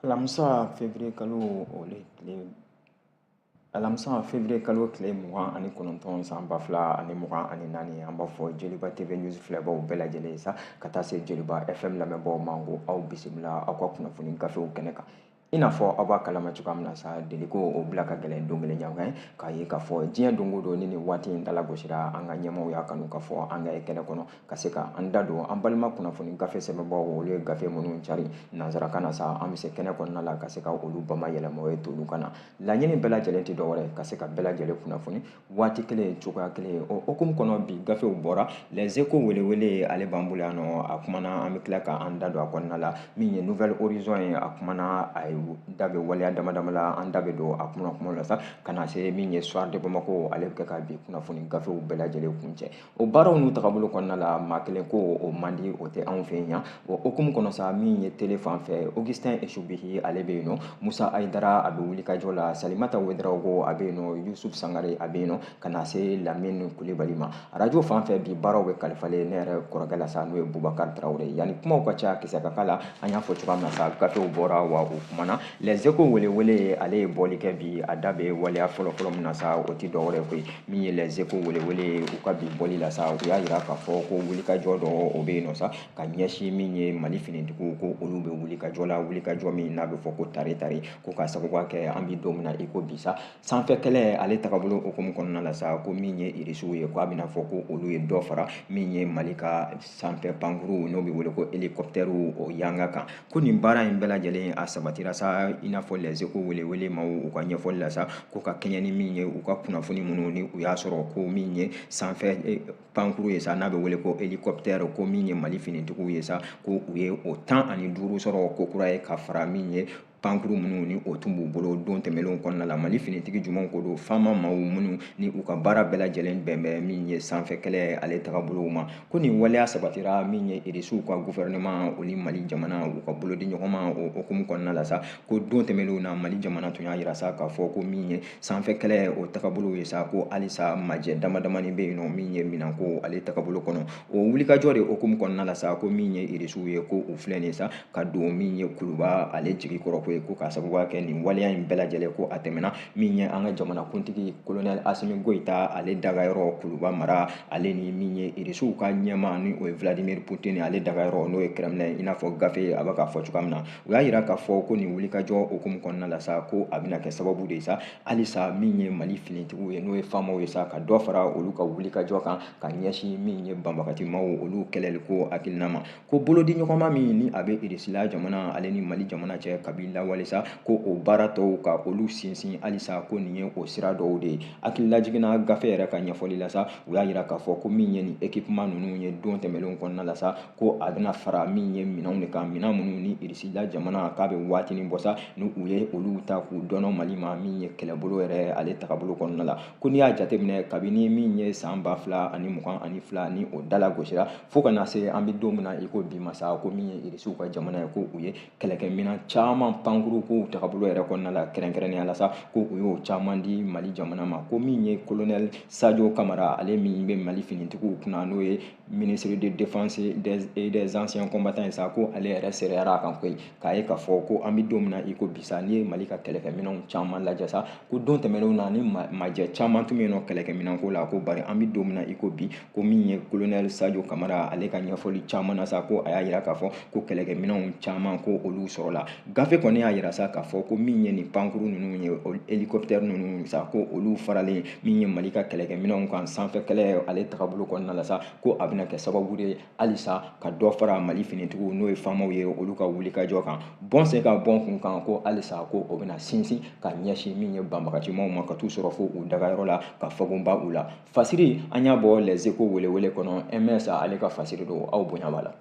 Alamisa février kalo o le tile alamisa février kalo tile 29 san 2024, an b'a fɔ Joliba TV News filɛbaw bɛɛ lajɛlen ye sa, ka taa se Joliba FM lamɛnbaaw ma, ko aw bisimila aw ka kunnafoni gafew kɛnɛ kan. I n'a fɔ aw b'a kalama cogoya min na sa, deliko o bila ka gɛlɛn don kelen ɲɔgɔn ye, k'a ye k'a fɔ diɲɛ don o don ni nin waati in dala gosira, an ka ɲɛmaaw y'a kanu k'a fɔ an ka ye kɛnɛ kɔnɔ ka se ka an da don an balima kunnafoni gafe sɛbɛnbaw, olu ye gafe minnu cari nansarakan na sa, an bɛ se kɛnɛ kɔnɔna la ka se ka olu bama yɛlɛma ye tolu ka na. Laɲini bɛɛ lajɛlen tɛ dɔwɛrɛ ka se ka bɛɛ lajɛlen kunnafoni waati kelen, cogoya kelen. O hukumu kɔnɔ, bi gafew bɔra. Les Échos welewele, ale b'an bolo yan nɔ, a kumana, an bɛ tila ka an da don a kɔnɔna la. Min ye Nouvel Horizon ye, a kumana, a ye da bɛ waleya dama dama la, an da bɛ don a kuma kuma la sa, ka na se min ye Soir de Bamako, ale bɛ kɛ ka bi kunnafoni gafew bɛɛ lajɛlen kuncɛ. O baaraw n'u tagabolo kɔnɔna la, maa kelen ko o man di, o tɛ anw fɛ yan. O hukumu kɔnɔ sa, min ye télé fan fɛ, Augustin Esoubihi, ale bɛ yen nɔ, Musa Ayidara, a bɛ wulikajɔ la, Salimata Ouédraogo, a bɛ yen nɔ, Yusuf Sangare, a bɛ yen nɔ, ka na se Lamine Kulibali ma. Arajo fan fɛ, bi baaraw bɛ kalifalen ne yɛrɛ kɔrɔkɛ la sa, n'o ye Bubakari Tarawele. Yanni kumaw ka ca, kisɛ ka k'a la, an y'a fɔ cogoya min na sa, gafew bɔra wa u kumana. Les Échos welewele, ale ye bɔli kɛ bi, a da bɛ waleya fɔlɔfɔlɔ min na sa, o tɛ dɔwɛrɛ koyi. Min ye Les Échos welewele, u ka bi bɔli la sa, u y'a yira k'a fɔ ko wulikajɔ dɔ o bɛ yen nɔ sa, ka ɲɛsin min ye Mali finitigiw, ko olu bɛ wulikajɔ la, wulikajɔ min n'a bɛ fɔ ko tare tare, ko ka sababu kɛ an bɛ don min na i ko bi sa, sanfɛ kɛlɛ ale tagabolo hukumu kɔnɔna la sa, ko min ye Irisiw ye, ko a bɛna fɔ ko olu ye dɔ fara min ye Mali ka sanfɛ pankuru, n'o bɛ wele ko hélicoptère, o yanga kan, ko nin baara in bɛɛ lajɛlen a sabatira sa, i n'a fɔ Les Échos welewele maaw u ka ɲɛfɔli la sa, ko ka kɛɲɛ ni min ye u ka kunnafoni minnu ni u y'a sɔrɔ, ko min ye sanfɛ pankuru ye sa, n'a bɛ wele ko hélicoptère, ko min ye Mali finitigiw ye sa, ko u ye o 15 sɔrɔ ko kura ye, ka fara min ye pankuru minnu ni o tun b'u bolo don tɛmɛnlenw kɔnɔna la. Mali finitigi jumɛnw ko don? Faama maaw minnu ni u ka baara bɛɛ lajɛlen bɛn bɛ min ye sanfɛ kɛlɛ ale tagabolow ma, ko nin waleya sabatira min ye Irisiw ka gouvernement o ni Mali jamana u ka bolodi ɲɔgɔn ma o hukumu kɔnɔna la sa, ko don tɛmɛnlenw na Mali jamana tun y'a yira sa k'a fɔ ko min ye sanfɛ kɛlɛ o tagabolow ye sa, ko halisa majɛ dama damani bɛ yen nɔ min ye minɛnko ale tagabolo kɔnɔ. O wulikajɔ de hukumu kɔnɔna la sa, ko min ye Irisiw ye, ko u filɛ nin sa ka don min ye Kuluba ale jigi kɔrɔ ko ye, ko k'a sababuya kɛ nin waleya in bɛɛ lajɛlen, ko a tɛmɛna min ye an ka jamanakuntigi colonel Asimi Goyita ale dagayɔrɔ Kuluba mara, ale ni min ye Irisiw ka ɲɛmaa ni o ye Vladimir Poutine ale dagayɔrɔ, n'o ye Kremlin, i n'a fɔ gafe a bɛ k'a fɔ cogoya min na. U y'a yira k'a fɔ ko nin wulikajɔ hukumu kɔnɔna la sa, ko a bɛna kɛ sababu de ye sa, halisa min ye Mali finitigiw ye, n'o ye faamaw ye sa, ka dɔ fara olu ka wulikajɔ kan ka ɲɛsin min ye banbagatimaw olu kɛlɛli ko hakilina ma, ko bolodi ɲɔgɔnma min ni a bɛ Irisila jamana ale ni Mali jamana cɛ kabi lawale sa, ko o baara tɔw ka olu sinsin halisa, ko nin ye o sira dɔw de ye. Hakililajigin gafe yɛrɛ ka ɲɛfɔli la sa, u y'a yira k'a fɔ ko min ye nin équipement ninnu ye don tɛmɛnlenw kɔnɔna la sa, ko a bɛna fara min ye minɛnw de kan, minɛn minnu ni Irisila jamana k'a bɛ waatinin bɔ sa ni u ye olu ta k'u dɔnɔ Mali ma min ye kɛlɛbolo yɛrɛ ale tagabolo kɔnɔna la, ko n'i y'a jateminɛ kabini min ye san 2022 ni o dala gosira fo ka na se an bɛ don min na i ko bi ma sa, ko min ye Irisiw ka jamana ye, ko u ye kɛlɛkɛminɛn caman pankuru kow tagabolo yɛrɛ kɔnɔna la, kɛrɛnkɛrɛnnenya la sa, ko u y'o caman di Mali jamana ma, ko min ye colonel Sadio Kamara, ale min bɛ Mali finitigiw kunna, n'o ye ministre de défense et des anciens combattants ye sa, ko ale yɛrɛ seereyara a kan koyi, k'a ye k'a fɔ ko an bɛ don min na i ko bi sa, n'i ye Mali ka kɛlɛkɛminɛnw caman lajɛ sa, ko don tɛmɛnenw na ni majɛ caman tun bɛ yen nɔ kɛlɛkɛminɛnko la, ko bari an bɛ don min na i ko bi, ko min ye colonel Sadio Kamara ale ka ɲɛfɔli caman na sa, ko a y'a yira k'a fɔ ko kɛlɛkɛminɛnw caman ko olu sɔrɔla. Gafe kɔni y'a yira sa k'a fɔ ko min ye nin pankuru ninnu ye, hélicoptère ninnu sa, ko olu faralen min ye Mali ka kɛlɛkɛminɛnw kan sanfɛ kɛlɛ ale tagabolo kɔnɔna la sa, ko a bɛna kɛ sababu de ye halisa ka dɔ fara Mali finitigiw, n'o ye faamaw ye, olu ka wulikajɔ kan, bɔn sen ka bɔn kun kan, ko halisa ko o bɛna sinsin ka ɲɛsin min ye banbagacimaw ma, ka t'u sɔrɔ fo u dagayɔrɔ la ka fagunba u la. Fasiri an y'a bɔ Les Échos welewele kɔnɔ, MS ale ka fasiri don, aw bonya b'a la.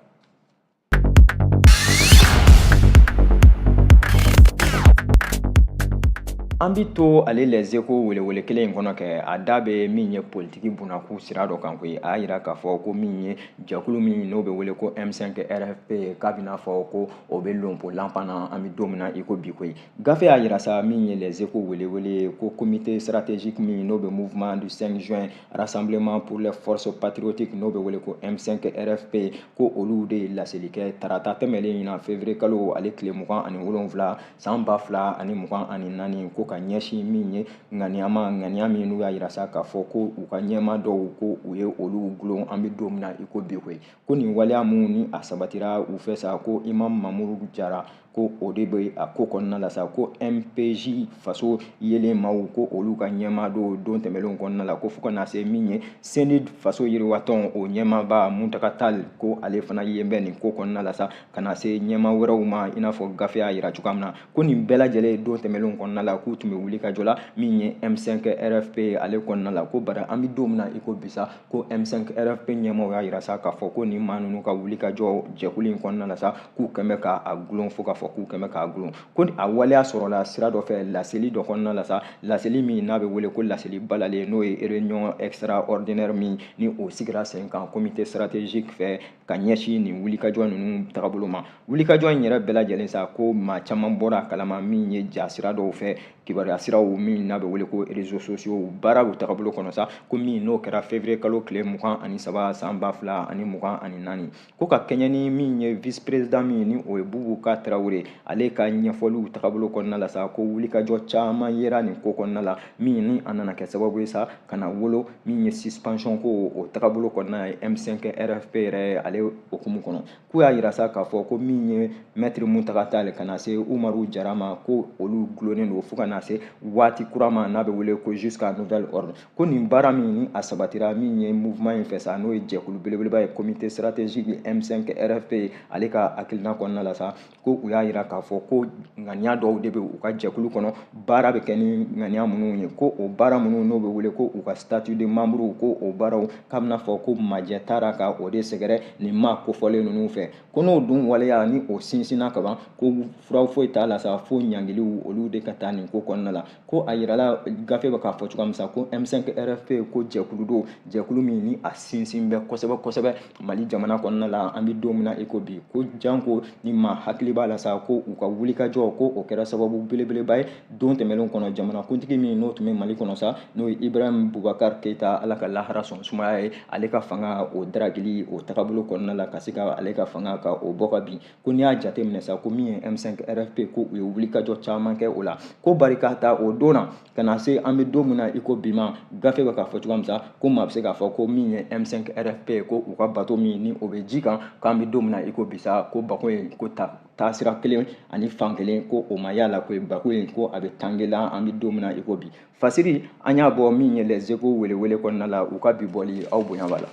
An bi to ale Les Échos welewele kelen in kɔnɔ kɛ, a da bɛ min ye politiki bunakun sira dɔ kan koyi. A y'a yira k'a fɔ ko min ye jɛkulu min n'o bɛ wele ko M5 RFP, k'a bɛna fɔ ko o bɛ lonpo lanpan na an bɛ don min na i ko bi koyi. Gafe y'a yira sa min ye Les Échos welewele ko comité stratégique min n'o bɛ mouvement du 5 juin rassemblement pour les forces patriotiques n'o bɛ wele ko M5 RFP, ko olu de ye laseli kɛ tarata tɛmɛlen in na février kalo ale tile 27 san 2024, ko ka ɲɛsin min ye ŋaniyama ŋaniya min n'u y'a yira sa k'a fɔ ko u ka ɲɛma dɔw ko u ye olu gulon an bɛ don min na i ko bi koyi. Ko nin waleya mun ni a sabatira u fɛ sa, ko Imam Mamour Diarra ko o de bɛ a ko kɔnɔna la sa, ko MPJ faso yelen maaw ko olu ka ɲɛmaa dɔw don tɛmɛnlenw kɔnɔna la, ko fo ka na se min ye CNID faso yiriwatɔn o ɲɛmaaba Mountaga Tall, ko ale fana yen bɛ nin ko kɔnɔna la sa, ka na se ɲɛmaa wɛrɛw ma i n'a fɔ gafe y'a yira cogoya min na, ko nin bɛɛ lajɛlen don tɛmɛnlenw kɔnɔna la k'u tun bɛ wuli ka jɔ la min ye M5 RFP ale kɔnɔna la. Ko bari an bɛ don min na i ko bi sa, ko M5 RFP ɲɛmaaw y'a yira sa k'a fɔ ko nin maa ninnu ka wuli ka jɔ jɛkulu in kɔnɔna la sa, k'u kɛn bɛ k'a gulon fo k'a fɔ k'u kɛn bɛ k'a gulon. Ko a waleya sɔrɔla sira dɔ fɛ laseli dɔ kɔnɔna la sa, laseli min n'a bɛ wele ko laseli balalen, n'o ye réunion extraordinaire min ni o sigira sen kan comité stratégique fɛ ka ɲɛsin nin wulikajɔ ninnu tagabolo ma. Wulikajɔ in yɛrɛ bɛɛ lajɛlen sa, ko maa caman bɔra a kalama min ye ja sira dɔw fɛ, kibaruya siraw min n'a bɛ wele ko réseaux sociaux baaraw tagabolo kɔnɔ sa, ko min n'o kɛra février kalo tile 23 san 2024, ko ka kɛɲɛ ni min ye vice président min ni o ye Boubacar Traoré ale ka ɲɛfɔliw tagabolo kɔnɔna la sa, ko wulikajɔ caman yera nin ko kɔnɔna la min ni a nana kɛ sababu ye sa ka na wolo min ye suspension ko o tagabolo kɔnɔna ye M5 RFP yɛrɛ ale hukumu kɔnɔ. K'u y'a yira sa k'a fɔ ko min ye maître Mountaga Tall ka na se Umaru Jara ma, ko olu gulonnen don fo ka na se waati kura ma n'a bɛ wele ko jusqu'à nouvel ordre. Ko nin baara min ni a sabatira min ye mouvement in fɛ sa, n'o ye jɛkulu belebeleba ye comité stratégique M5 RFP ale ka hakilina kɔnɔna la sa, ko u y'a yira k'a fɔ ko ŋaniya dɔw de bɛ u ka jɛkulu kɔnɔ, baara bɛ kɛ ni ŋaniya minnu ye, ko o baara minnu n'o bɛ wele ko u ka statut de membre, ko o baaraw k'a bɛna fɔ ko majɛ taara ka o de sɛgɛrɛ nin maa kofɔlen ninnu fɛ, ko n'o dun waleya ni o sinsinna kaban, ko fura foyi t'a la sa fo ɲangiliw olu de ka taa nin ko kɔnɔna la. Ko a yirala gafe bɛ k'a fɔ cogoya min sa, ko M5 RFP ko jɛkulu don, jɛkulu min ni a sinsin bɛ kosɛbɛ kosɛbɛ Mali jamana kɔnɔna la an bɛ don min na i ko bi, ko janko ni maa hakili b'a la sa, ko u ka wulikajɔ ko o kɛra sababu belebeleba ye don tɛmɛnlenw kɔnɔ jamanakuntigi min n'o tun bɛ Mali kɔnɔ sa, n'o ye Ibrahim Boubacar Keïta, Ala ka lahara sɔn sumaya ye, ale ka fanga o daragili o tagabolo kɔnɔna la ka se ka ale ka fanga ka o bɔ ka bin. Ko n'i y'a jateminɛ sa, ko min ye M5 RFP ko u ye wulikajɔ caman kɛ o la, ko barika ta o don na ka na se an bɛ don min na i ko bi ma, gafe bɛ k'a fɔ cogoya min sa, ko maa bɛ se k'a fɔ ko min ye M5 RFP ko u ka bato min ni o bɛ ji kan, k'an bɛ don min na i ko bi sa, ko bako in ko ta taasira kelen ani fan kelen ko o ma y'a la ko bako in ko a bɛ tangela an bɛ don min na i ko bi. Fasiri an y'a bɔ min ye Les Échos welewele kɔnɔna la, u ka bi bɔli aw bonya b'a la.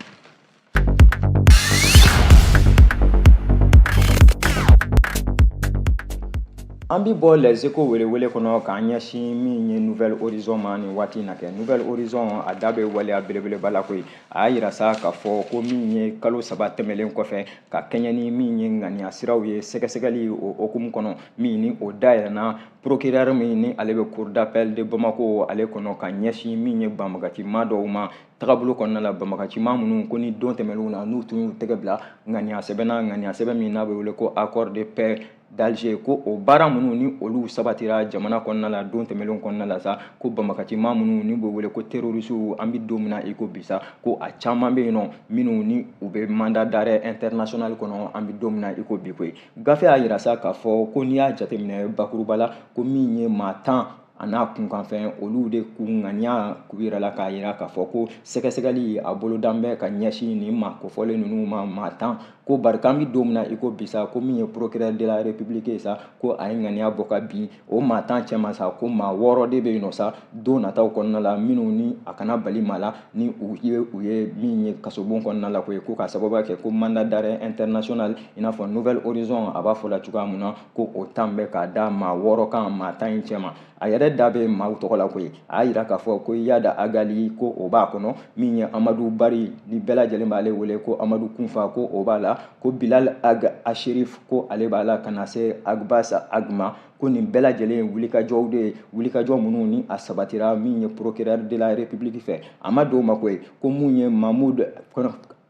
An bi bɔ Les Échos welewele kɔnɔ k'an ɲɛsin min ye Nouvel Horizon ma nin waati in na kɛ. Nouvel Horizon a da bɛ waleya belebeleba la koyi. A y'a yira sa k'a fɔ ko min ye kalo 3 tɛmɛlen kɔfɛ ka kɛɲɛ ni min ye ŋaniya siraw ye sɛgɛsɛgɛli o hukumu kɔnɔ min ni o dayɛlɛnna procureur min ni ale bɛ cour d'appel de Bamako ale kɔnɔ ka ɲɛsin min ye banbagacimaa dɔw ma tagabolo kɔnɔna la, banbagacimaa minnu ko ni don tɛmɛnlenw na n'u tun y'u tɛgɛ bila ŋaniya sɛbɛn na, ŋaniya sɛbɛn min n'a bɛ wele ko accord de paix d'Alger, ko o baara minnu ni olu sabatira jamana kɔnɔna la don tɛmɛnlenw kɔnɔna la sa, ko banbagacimaa minnu ni bɛ wele ko terroristew an bɛ don min na i ko bi sa, ko a caman bɛ yen nɔ minnu ni u bɛ mandat d'arrêt international kɔnɔ an bɛ don min na i ko bi koyi. Gafe y'a yira sa k'a fɔ ko n'i y'a jateminɛ bakuruba la, ko min ye maa 10 a n'a kunkanfɛn olu de k'u ŋaniya k'u yɛrɛ la k'a yira k'a fɔ ko sɛgɛsɛgɛli a bolodan bɛ ka ɲɛsin nin maa kofɔlen ninnu ma maa 10, ko bari k'an bɛ don min na i ko bi sa, ko min ye procureur de la république ye sa, ko a ye ŋaniya bɔ ka bin o maa 10 cɛma sa, ko maa 6 de bɛ yen nɔ sa don nataw kɔnɔna la minnu ni a kana bali maa la ni u ye min ye kasobon kɔnɔna la ko ye, ko k'a sababuya kɛ ko mandat d'arrêt international i n'a fɔ Nouvel Horizon a b'a fɔ la cogoya min na, ko o 10 bɛ k'a da maa 6 kan maa 10 in cɛma. A yɛrɛ yɛrɛ da bɛ maaw tɔgɔ la koyi. A y'a yira k'a fɔ ko Iyad Ag Ghali ko o b'a kɔnɔ, min ye Amadou Barry ni bɛɛ lajɛlen b'ale wele ko Amadou Koufa ko o b'a la, ko Bilal Ag Acherif ko ale b'a la, ka na se Abbas Ag ma, ko nin bɛɛ lajɛlen ye wulikajɔw de ye, wulikajɔ minnu ni a sabatira min ye procureur de la République fɛ. A ma don o ma koyi, ko mun ye Mahmoud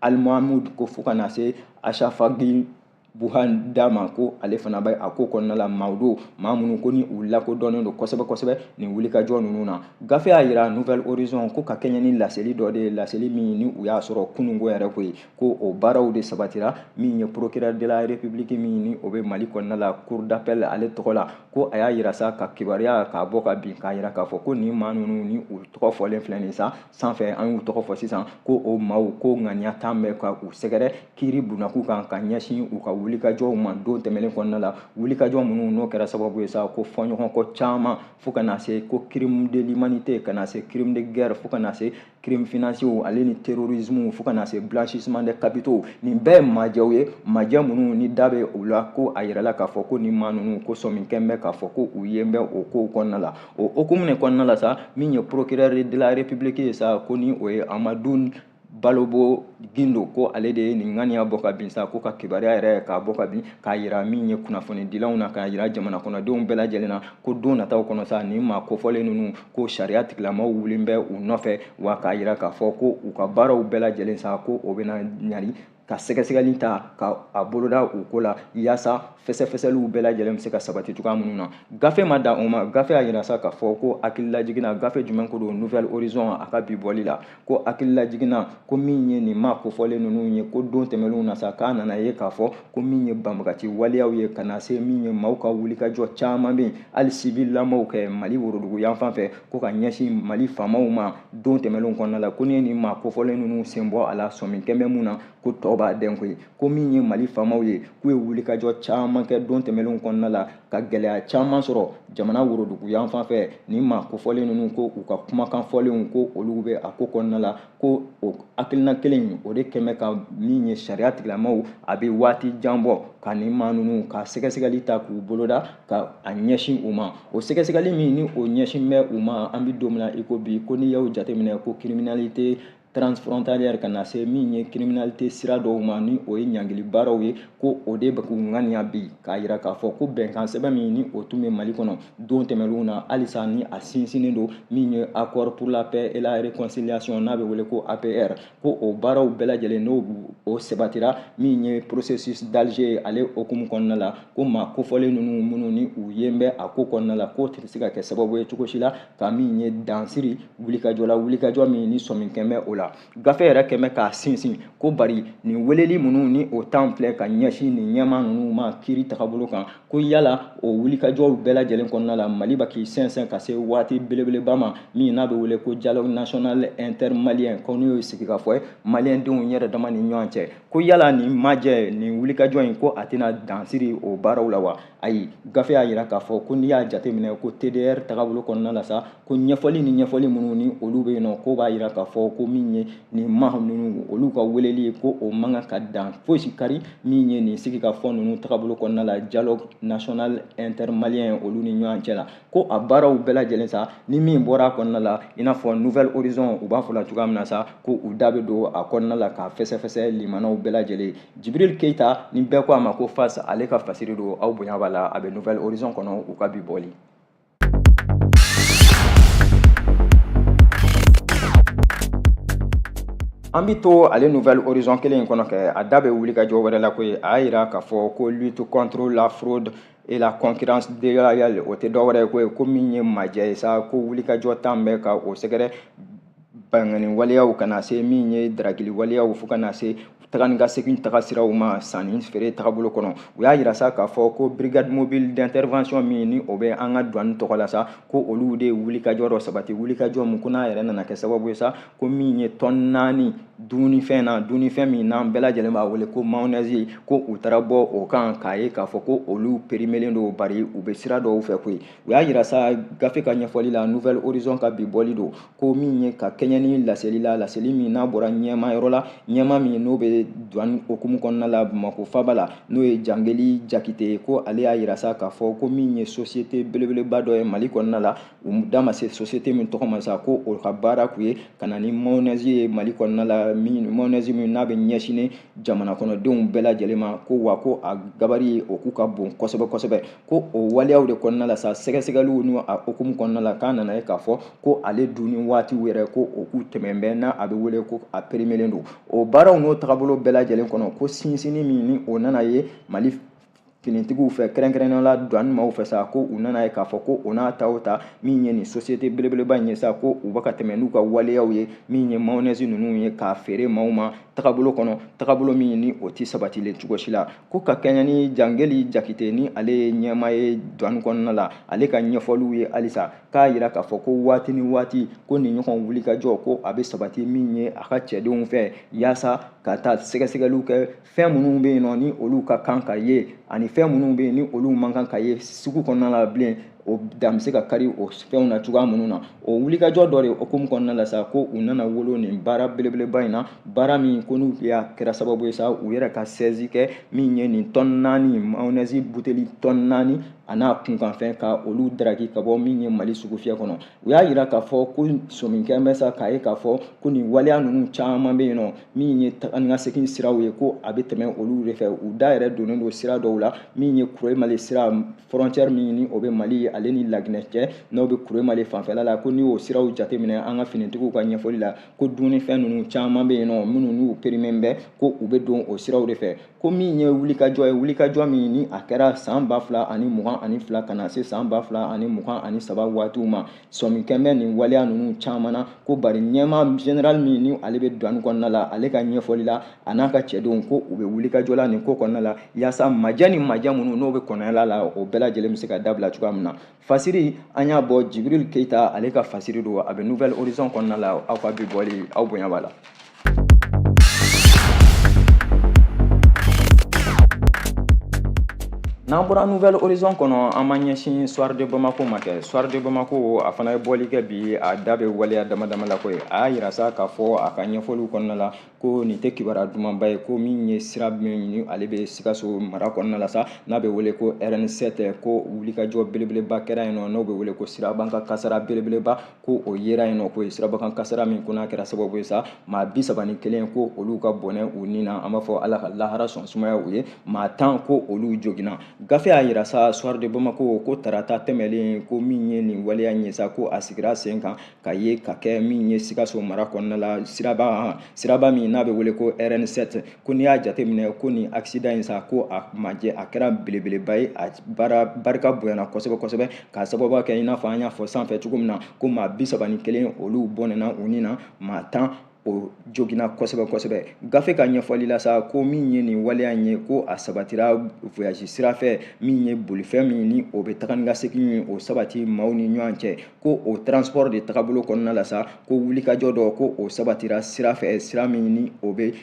Al-Mahmoud ko fo ka na se Achafagi Buhan Dama ko ale fana bɛ a ko kɔnɔna la. Maaw don, maa minnu ko ni u lakodɔnnen don kosɛbɛ kosɛbɛ nin wulikajɔ ninnu na. Gafe y'a yira Nouvel Horizon ko ka kɛɲɛ ni laseli dɔ de ye, laseli min ni u y'a sɔrɔ kununko yɛrɛ koyi, ko o baaraw de sabatira min ye procureur de la République min ni o bɛ Mali kɔnɔna la, cour d'appel ale tɔgɔ la, ko a y'a yira sa ka kibaruya k'a bɔ ka bin, k'a yira k'a fɔ ko nin maa ninnu ni u tɔgɔ fɔlen filɛ nin sa sanfɛ, an y'u tɔgɔ fɔ sisan, ko o maaw ko ŋaniya t'an bɛ ka u sɛgɛrɛ kiiri bunakun kan ka ɲɛsin u ka wulikajɔw ma don tɛmɛnen kɔnɔna la, wulikajɔ minnu n'o kɛra sababu ye sa ko fɔɲɔgɔnkɔ caman, fo ka na se ko crime de l'humanité, ka na se crime de guerre, fo ka na se crime financier ale ni terrorisme, fo ka na se blanchissement des capitaux. Nin bɛɛ ye majɛw ye, majɛ minnu ni da bɛ u la, ko a yirala k'a fɔ ko nin maa ninnu ko sɔmi kɛn bɛ k'a fɔ ko u yen bɛ o kow kɔnɔna la. O hukumu de kɔnɔna la sa, min ye procureur de la République ye sa, ko ni o ye Amadou Balobo Guindo, ko ale de ye nin ŋaniya bɔ ka bin sa, ko ka kibaruya yɛrɛ k'a bɔ ka bin, k'a yira min ye kunnafonidilaw na, k'a yira jamana kɔnɔdenw bɛɛ lajɛlen na, ko don nataw kɔnɔ sa, nin maa kofɔlen ninnu ko sariya tigilamaw wulilen bɛ u nɔfɛ, wa k'a yira k'a fɔ ko u ka baaraw bɛɛ lajɛlen sa, ko o bɛna ɲali ka sɛgɛsɛgɛli ta ka a boloda u ko la, yaasa fɛsɛfɛsɛliw bɛɛ lajɛlen bɛ se ka sabati cogoya minnu na. Gafe ma dan o ma, gafe y'a yira sa k'a fɔ ko hakililajigin, gafe jumɛn ko don? Nouvel Horizon a ka bi bɔli la, ko hakililajiginna ko min ye nin maa kofɔlen ninnu ye, ko don tɛmɛnlenw na sa, k'a nana ye k'a fɔ ko min ye banbagaci waleyaw ye, ka na se min ye maaw ka wulikajɔ caman bɛ yen, hali civil lamɔw kɛ Mali worodugu yan fan fɛ, ko ka ɲɛsin Mali faamaw ma don tɛmɛnlenw kɔnɔna la, ko ni ye nin maa kofɔlen ninnu sen bɔ a la, sɔmi kɛn bɛ mun na, ko tɔ b'a dɛn koyi. Ko min ye Mali faamaw ye, k'u ye wulikajɔ caman kɛ don tɛmɛnlenw kɔnɔna la, ka gɛlɛya caman sɔrɔ jamana worodugu yan fan fɛ, nin maa kofɔlen ninnu ko u ka kumakan fɔlenw ko olu bɛ a ko kɔnɔna la, ko o hakilina kelen o de kɛn bɛ ka min ye sariya tigilamaw a bɛ waati jan bɔ ka nin maa ninnu ka sɛgɛsɛgɛli ta k'u boloda ka a ɲɛsin u ma. O sɛgɛsɛgɛli min ni o ɲɛsin bɛ u ma, an bɛ don min na i ko bi, ko n'i y'o jateminɛ ko criminalité transfrontalière, ka na se min ye criminalité sira dɔw ma, ni o ye ɲangili baaraw ye, ko o de bɛ k'u ŋaniya bi, k'a yira k'a fɔ ko bɛnkan sɛbɛn min ni o tun bɛ Mali kɔnɔ don tɛmɛnlenw na, halisa ni a sinsinnen don, min ye accord pour la paix et la réconciliation n'a bɛ wele ko APR, ko o baaraw bɛɛ lajɛlen n'o o sabatira min ye processus d'Alger ale hukumu kɔnɔna la, ko maa kofɔlen ninnu minnu ni u yen bɛ a ko kɔnɔna la, k'o tɛ se ka kɛ sababu ye cogo si la ka min ye dansiri wulikajɔ la, wulikajɔ min ni sɔmi kɛn bɛ o la. Gafe yɛrɛ kɛn bɛ k'a sinsin ko bari nin weleli minnu ni o tan filɛ ka ɲɛsin nin ɲɛmaa ninnu ma kiiri tagabolo kan, ko yala o wulikajɔw bɛɛ lajɛlen kɔnɔna la, Mali bɛ k'i sɛnsɛn ka se waati belebeleba ma min n'a bɛ wele ko dialogue national intermalien, ko n'o ye sigikafɔ ye maliyɛndenw yɛrɛ dama ni ɲɔgɔn cɛ, ko yala nin majɛ nin wulikajɔ in ko a tɛna dansiri o baaraw la wa? Ayi, gafe y'a yira k'a fɔ ko n'i y'a jateminɛ ko TDR tagabolo kɔnɔna la sa, ko ɲɛfɔli ni ɲɛfɔli minnu ni olu bɛ yen nɔ, ko b'a yira k'a fɔ ko min ye nin maa ninnu olu ka weleli ko o man kan ka dan fosi kari min ye nin sigikafɔ ninnu tagabolo kɔnɔna la, dialogue national intermalien olu ni ɲɔgɔn cɛ la, ko a baaraw bɛɛ lajɛlen sa, ni min bɔra a kɔnɔna la, i n'a fɔ Nouvel Horizon u b'a fɔ la cogoya min na sa, ko u da bɛ don a kɔnɔna la k'a fɛsɛfɛsɛ limanaw bɛɛ lajɛlen. Jibril Keita ni bɛɛ ko a ma ko Fas, ale ka fasiri don, aw bonya b'a la, a bɛ Nouvel Horizon kɔnɔ u ka bi bɔli. An bɛ to ale Nouvel Horizon kelen in kɔnɔ kɛ, a da bɛ wulikajɔ wɛrɛ la koyi. A y'a yira k'a fɔ ko lutte contre la fraude et la concurrence déloyale, o tɛ dɔwɛrɛ ye koyi, ko min ye majɛ ye sa, ko wulikajɔ tan bɛ ka o sɛgɛrɛ bangani waleyaw, ka na se min ye daragili waleyaw, fo ka na se taga ni ka segin taga siraw ma sanni feere tagabolo kɔnɔ. U y'a yira sa k'a fɔ ko brigade mobile d'intervention min ni o bɛ an ka douane tɔgɔ la sa, ko olu de ye wulikajɔ dɔ sabati, wulikajɔ min ko n'a yɛrɛ nana kɛ sababu ye sa, ko min ye tɔn 4 dumunifɛn na, dumunifɛn min n'an bɛɛ lajɛlen b'a wele ko mayonnaise, ko u taara bɔ o kan k'a ye k'a fɔ ko olu périmelen don, bari u bɛ sira dɔw fɛ koyi. U y'a yira sa gafe ka ɲɛfɔli la, Nouvel Horizon ka bi bɔli don, ko min ye ka kɛɲɛ ni laseli la, laseli min n'a bɔra ɲɛma yɔrɔ la, ɲɛma min n'o bɛ bɛ douane hukumu kɔnɔna la Bamakɔ faaba la, n'o ye Jangeli Jakite ye, ko ale y'a yira sa k'a fɔ ko min ye société belebeleba dɔ ye Mali kɔnɔna la, u da ma se société min tɔgɔ ma sa, ko o ka baara kun ye ka na ni mayonnaise ye Mali kɔnɔna la, min mayonnaise min n'a bɛ ɲɛsin jamana kɔnɔdenw bɛɛ lajɛlen ma, ko wa ko a gabari o k'u ka bon kosɛbɛ kosɛbɛ. Ko o waleyaw de kɔnɔna la sa, sɛgɛsɛgɛliw n'o a hukumu kɔnɔna la, k'a nana ye k'a fɔ ko ale dunni waatiw yɛrɛ ko o k'u tɛmɛn bɛ, n'a a bɛ wele ko a périmelen don. O baaraw n'o tagabolo bɛɛ lajɛlen kɔnɔ, ko sinsinni min ni o nana ye Mali finitigiw fɛ, kɛrɛnkɛrɛnnenya la douane maaw fɛ sa, ko u nana ye k'a fɔ ko o n'a ta o ta min ye nin société belebeleba in ye sa, ko u bɛ ka tɛmɛ n'u ka waleyaw ye min ye mayonnaise ninnu ye k'a feere maaw ma tagabolo kɔnɔ, tagabolo min ni o tɛ sabatilen cogo si la. Ko ka kɛɲɛ ni Jangeli Jakite ni ale ye ɲɛmaa ye douane kɔnɔna la, ale ka ɲɛfɔliw ye halisa k'a yira k'a fɔ ko waati ni waati ko nin ɲɔgɔn wulikajɔ ko a bɛ sabati min ye a ka cɛdenw fɛ, yaasa ka taa sɛgɛsɛgɛliw kɛ fɛn minnu bɛ yen nɔ ni olu ka kan ka ye, ani fɛn minnu bɛ yen ni olu man kan ka ye sugu kɔnɔna la bilen, o dan bɛ se ka kari o fɛnw na cogoya minnu na. O wulikajɔ dɔ de hukumu kɔnɔna la sa, ko u nana wolo nin baara belebeleba in na, baara min ko n'u y'a kɛra sababu ye sa u yɛrɛ ka saisie kɛ min ye nin tɔni 4 mayonnaise buteli tɔni 4 a n'a kunkanfɛn, ka olu daraki ka bɔ min ye Mali sugufiyɛ kɔnɔ. U y'a yira k'a fɔ ko sɔminkɛ bɛ sa k'a ye k'a fɔ ko nin waleya ninnu caman bɛ yen nɔ min ye taga ni ka segin siraw ye, ko a bɛ tɛmɛ olu de fɛ. U da yɛrɛ donnen don sira dɔw la min ye Kuremale sira frontière min ni o bɛ Mali ale ni Laginɛ cɛ, n'o bɛ Kuremale fanfɛla la, ko n'i y'o siraw jateminɛ an ka finitigiw ka ɲɛfɔli la, ko dumunifɛn ninnu caman bɛ yen nɔ minnu n'u périmé bɛ, ko u bɛ don o siraw de fɛ. Ko min ye wulikajɔ ye, wulikajɔ min ni a kɛra san 2022 ka na se san 2023 waatiw ma, sɔminkɛ bɛ nin waleya ninnu caman na. Ko bari ɲɛmaa général min ni ale bɛ douane kɔnɔna la, ale ka ɲɛfɔli la a n'a ka cɛdenw ko u bɛ wulikajɔ la nin ko kɔnɔna la, yaasa majɛ ni majɛ minnu n'o bɛ kɔnɔya la, o bɛɛ lajɛlen bɛ se ka dabila cogoya min na. Fasiri an y'a bɔ Jibril Keita ale ka fasiri don, a bɛ Nouvel Horizon kɔnɔna la. Aw ka bi bɔli aw bonya b'a la. N'an bɔra Nouvel Horizon kɔnɔ, an b'an ɲɛsin Soir de Bamako ma kɛ. Soir de Bamako a fana ye bɔli kɛ bi, a da bɛ waleya dama dama la koyi. A y'a yira sa k'a fɔ a ka ɲɛfɔliw kɔnɔna la ko nin tɛ kibaruya dumanba ye, ko min ye sira min ni ale bɛ Sikaso mara kɔnɔna la sa, n'a bɛ wele ko RN7, ko wulikajɔ belebeleba kɛra yen nɔ, n'o bɛ wele ko sirabakan kasara belebeleba, ko o yera yen nɔ, ko ye sirabakan kasara min ko n'a kɛra sababu ye sa maa 31 ko olu ka bɔnɛ u ni na, an b'a fɔ Ala ka lahara sɔn sumaya u ye, maa 10 ko olu joginna. Gafe y'a yira sa Soir de Bamako ko tarata tɛmɛlen ko min ye nin waleya in ye sa, ko a sigira sen kan ka ye ka kɛ min ye Sikaso mara kɔnɔna la, siraba min n'a bɛ wele ko RN7, ko n'i y'a jateminɛ ko nin accident in sa, ko a majɛ a kɛra belebeleba ye, a baara barika bonyana kosɛbɛ kosɛbɛ, k'a sababu kɛ i n'a fɔ an y'a fɔ sanfɛ cogo min na, ko maa 31 olu bɔnɛna u ni na, maa 10 o joginna kosɛbɛ kosɛbɛ. Gafe ka ɲɛfɔli la sa, ko min ye nin waleya in ye, ko a sabatira voyage sira fɛ, min ye bolifɛn min ni o bɛ taga ni ka segin ye, o sabati maaw ni ɲɔgɔn cɛ, ko o transport de tagabolo kɔnɔna la sa, ko wulikajɔ dɔ ko o sabatira sira fɛ, sira min ni o bɛ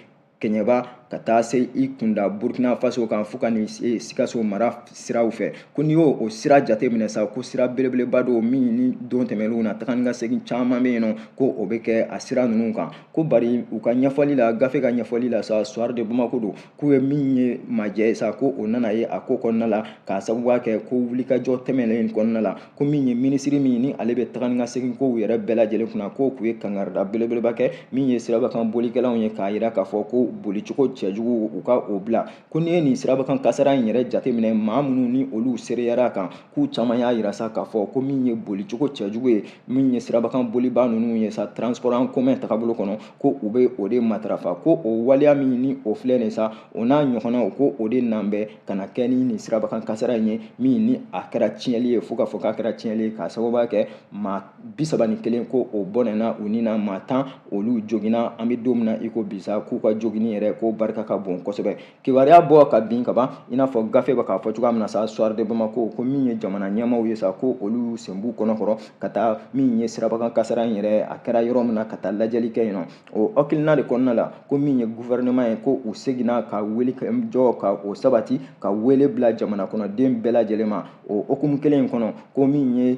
Kɛɲɛba ka taa se i kunda Burkina Faso kan fo ka ni se Sikaso mara siraw fɛ, ko n'i y'o o sira jateminɛ sa, ko sira belebeleba don min ni don tɛmɛnlenw na taga ni ka segin caman bɛ yen nɔ, ko o bɛ kɛ a sira ninnu kan. Ko bari u ka ɲɛfɔli la, gafe ka ɲɛfɔli la sa, Soir de Bamako don, k'u ye min ye majɛ ye sa, ko o nana ye a ko kɔnɔna la, k'a sababuya kɛ ko wulikajɔ tɛmɛnen kɔnɔna la, ko min ye minisiri min ni ale bɛ taga ni ka segin kow yɛrɛ bɛɛ lajɛlen kunna, ko k'u ye kangarida belebeleba kɛ min ye sirabakan bolikɛlaw ye, k'a yira k'a fɔ ko bolicogo cɛjugu u ka o bila. Ko n'i ye nin sirabakan kasara in yɛrɛ jateminɛ, maa minnu ni olu seereyara a kan, k'u caman y'a yira sa k'a fɔ ko min ye bolicogo cɛjugu ye, min ye sirabakan boliba ninnu ye sa, transport en commun tagabolo kɔnɔ, ko u bɛ o de matarafa, ko o waleya min ni o filɛ nin sa, o n'a ɲɔgɔnnaw, ko o de nan bɛ ka na kɛ ni nin sirabakan kasara in ye, min ni a kɛra tiɲɛli ye, fo k'a fɔ k'a kɛra tiɲɛli ye, k'a sababuya kɛ maa 31 ko o bɔnɛna u ni na, maa 10 olu joginna. An bɛ don min na i ko bi sa, k'u ka jogini yɛrɛ ko barika ka bon kosɛbɛ. Kibaruya bɔ ka bin ka ban, i n'a fɔ gafe bɛ k'a fɔ cogoya min na sa, Soir de Bamako ko min ye jamana ɲɛmaaw ye sa, ko olu sen b'u kɔnɔ kɔrɔ ka taa min ye sirabakan kasara in yɛrɛ a kɛra yɔrɔ min na, ka taa lajɛli kɛ yen nɔ. O hakilina de kɔnɔna la, ko min ye gouvernement ye, ko u seginna ka wele jɔ ka o sabati, ka wele bila jamana kɔnɔden bɛɛ lajɛlen ma. O hukumu kelen in kɔnɔ, ko min ye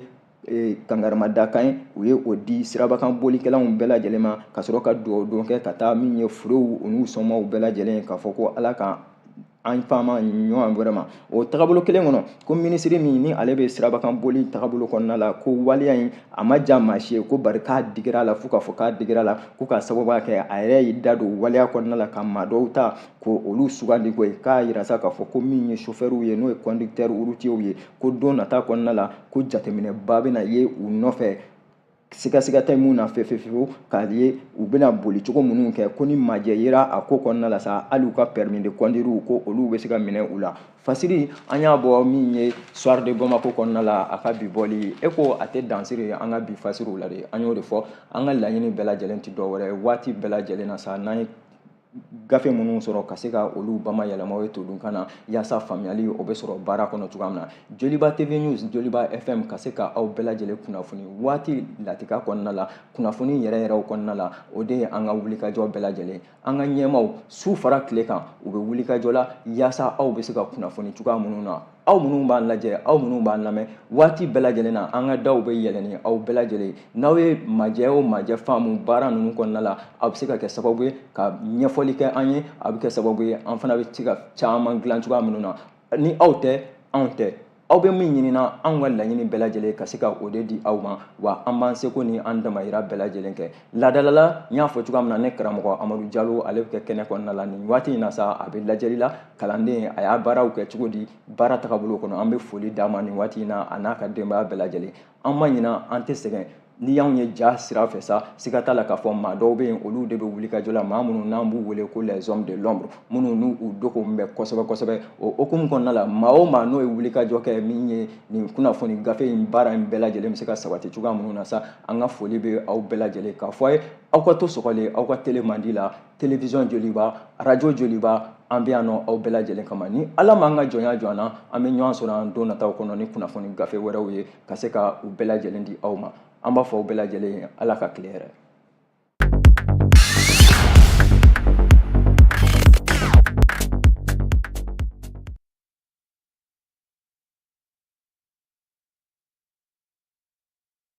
Kangarimadakan ye u ye o di sirabakan bolikɛlaw bɛɛ lajɛlen ma, ka sɔrɔ ka dugawu don kɛ ka taa min ye furew u n'u somaaw bɛɛ lajɛlen, k'a fɔ ko Ala ka an faama ɲɔgɔn wɛrɛ ma. O tagabolo kelen kɔnɔ, ko minisiri min ni ale bɛ sirabakan boli tagabolo kɔnɔna la, ko waleya in a ma diya maa si ye, ko bari k'a digira a la fo k'a fɔ k'a digira a la, ko k'a sababuya kɛ a yɛrɛ y'i da don waleya kɔnɔna la ka maa dɔw ta ko olu sugandi ko ye, k'a yira sa k'a fɔ ko min ye chauffeurw ye, n'o ye conducteur routier ye, ko don nata kɔnɔna la, ko jateminɛba bɛna ye u nɔfɛ, sigasiga tɛ mun na fefefewu, k'a ye u bɛna boli cogo minnu kɛ, ko ni majɛ yera a ko kɔnɔna la sa, hali u ka permis de conduire, ko olu bɛ se ka minɛ u la. Fasiri an y'a bɔ min ye Soir de Bamako kɔnɔna la, a ka bi bɔli e ko a tɛ dansiri an ka bi fasiriw la de. An y'o de fɔ, an ka laɲini bɛɛ lajɛlen tɛ dɔwɛrɛ ye waati bɛɛ lajɛlen na sa, n'an ye gafe minnu sɔrɔ ka se ka olu bamayɛlɛma o ye todunkan na, yaasa faamuyali o bɛ sɔrɔ baara kɔnɔ cogoya min na. Joliba TV News, Joliba FM, ka se ka aw bɛɛ lajɛlen kunnafoni waati latika kɔnɔna la, kunnafoni yɛrɛ yɛrɛw kɔnɔna la, o de ye an ka wulikajɔ bɛɛ lajɛlen. An ka ɲɛmaaw su fara tile kan, u bɛ wulikajɔ la yaasa aw bɛ se ka kunnafoni cogoya minnu na. Aw minnu b'an lajɛ, aw minnu b'an lamɛn waati bɛɛ lajɛlen na, an ka daw bɛ yɛlɛ ni aw bɛɛ lajɛlen. N'aw ye majɛ o majɛ faamu baara ninnu kɔnɔna la, aw bɛ se ka kɛ sababu ye ka ɲɛfɔli kɛ an ye, a bɛ kɛ sababu ye an fana bɛ se ka caman dilan cogoya minnu na. Ni aw tɛ, anw tɛ. Aw bɛ min ɲinina, anw ka laɲini bɛɛ lajɛlen ka se ka o de di aw ma, wa an b'an seko ni an damayira bɛɛ lajɛlen kɛ. Ladalala n y'a fɔ cogoya min na, ne karamɔgɔ Amadu Jalo, ale bɛ kɛ kɛnɛ kɔnɔna la nin waati in na sa, a bɛ lajɛli la kalanden a y'a baaraw kɛ cogo di baara tagabolo kɔnɔ. An bɛ foli d'a ma nin waati in na, a n'a ka denbaya bɛɛ lajɛlen. An ma ɲina, an tɛ sɛgɛn. N'i y'anw ye ja sira fɛ sa, siga t'a la k'a fɔ maa dɔw bɛ yen, olu de bɛ wuli ka jɔ la, maa minnu n'an b'u wele ko les hommes de l'ombre, minnu n'u u dogo bɛ kosɛbɛ kosɛbɛ. O hukumu kɔnɔna la, maa o maa n'o ye wuli ka jɔ kɛ min ye nin kunnafoni gafe in baara in bɛɛ lajɛlen bɛ se ka sabati cogoya minnu na sa, an ka foli bɛ aw bɛɛ lajɛlen, k'a fɔ a ye aw ka to sɔgɔlen aw ka télé mandi la, télévision Joliba, radio Joliba. An bɛ yan nɔ aw bɛɛ lajɛlen kama. Ni Ala m'an ka jɔnya jɔ an na, an bɛ ɲɔgɔn sɔrɔ an don nataw kɔnɔ ni kunnafoni gafe wɛrɛw ye, ka se ka u bɛɛ lajɛlen di aw ma. An b'a fɔ aw bɛɛ lajɛlen ye, Ala ka tile hɛrɛ.